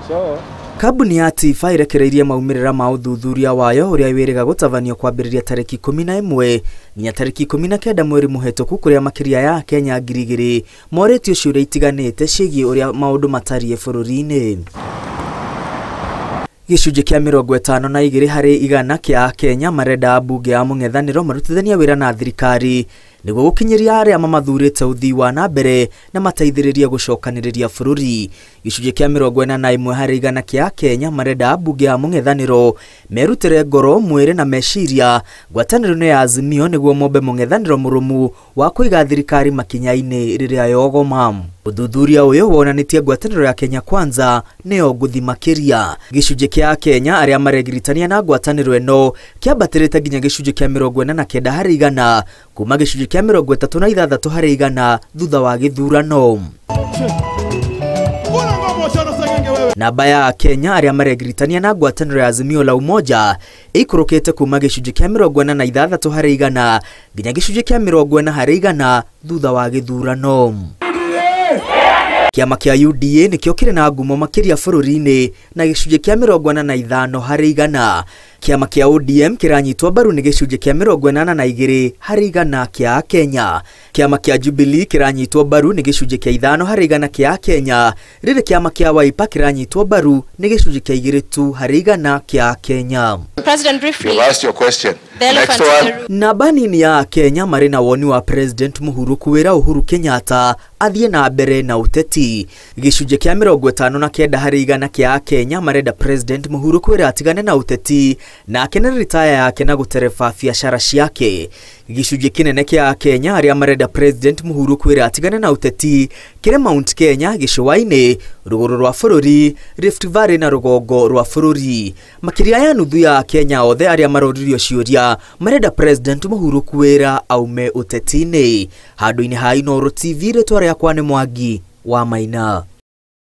So Kambuni ya Tifa ĩrekereirie maumĩrĩra ma ũthuthuria wayo ũrĩa wĩrĩga gũtabanio kwambĩrĩria tarĩki 11 nginya tarĩki 19 mweri mũhetũku, kũrĩa makĩria ya Kenya 2000 morĩtio ciũria itiganĩte ciĩgiĩ ũrĩa maũndũ matariĩ bũrũri-inĩ. Gĩcunjĩ kĩa 52 harĩ igana kĩa Kenya marenda mbunge ya mũng'ethanĩro marutithanie wĩra na thirikari nĩguo gũkinyĩria arĩa mamathurĩte ũthii wa na mbere na mateithĩrĩrie gũcokanĩrĩria bũrũri. Gĩcunjĩ kĩa 41 harĩ igana kĩa Kenya marenda mbunge ya mũng'ethanĩro merutĩre ngoro, mwĩrĩ na meciria ngwatanĩro-inĩ ya Azimio nĩguo mombe mũng'ethanĩro mũrũmu wa kũiga thirikari makinya-inĩ rĩrĩa yogoma. Ũthuthuria ũyũ wonanĩtie ngwatanĩro ya Kenya Kwanza nĩyo ngũthi makĩria. Gĩcunjĩ kĩa Kenya arĩa maregiritania na ngwatanĩro ĩno kĩambatĩrĩte nginya gĩcunjĩ kĩa 49 harĩ igana kuma gĩcunjĩ kĩa 36 harĩ igana thutha wa gĩthurano. Namba ya Kenya arĩa maregiritania na ngwatanĩro ya Azimio la Umoja ĩikũrũkĩte kuma gĩcunjĩ kĩa 46 harĩ igana nginya gĩcunjĩ kĩa 40 harĩ igana thutha wa gĩthurano. Kĩama kĩa UDA nĩkĩo kĩrĩ na ngumo makĩria bũrũri-inĩ na gĩcunjĩ kĩa 45 harĩ igana. Kĩama kĩa ODM kĩranyitwo mbaru nĩ gĩcunjĩ kĩa 82 harĩ igana kĩa Kenya. Kĩama kĩa Jubilee kĩranyitwo mbaru nĩ gĩcunjĩ kĩa 5 harĩ igana kĩa Kenya. Rĩrĩ kĩama kĩa Wiper kĩranyitwo mbaru nĩ gĩcunjĩ kĩa 2 tu harĩ igana kĩa Kenya. President, briefly. You've asked your question. The Next elephant in the one. room. Namba nini ya Kenya marĩ na woni wa President Uhuru kwĩra Uhuru Kenyatta athiĩ na mbere na ũteti. Gĩcunjĩ kĩa 59 harĩ igana kĩa Kenya marenda President Uhuru kwĩra atigane na ũteti na akenere ritaya yake na gũtereba biacara ciake. Gĩcunjĩ kĩnene kĩa Kenya arĩa marenda President Uhuru kwĩra atigane na ũteti kĩrĩ Mount Kenya, gĩcũa-inĩ, rũgũrũ rwa bũrũri, Rift Valley na rũgongo rwa bũrũri. Makĩria ya nuthu ya Kenya othe arĩa maroririo ciũria marenda President Uhuru kwĩra aume ũteti-inĩ. Handũ-inĩ ha Inooro TV, rĩtwa rĩakwa nĩ Mwangi wa Maina.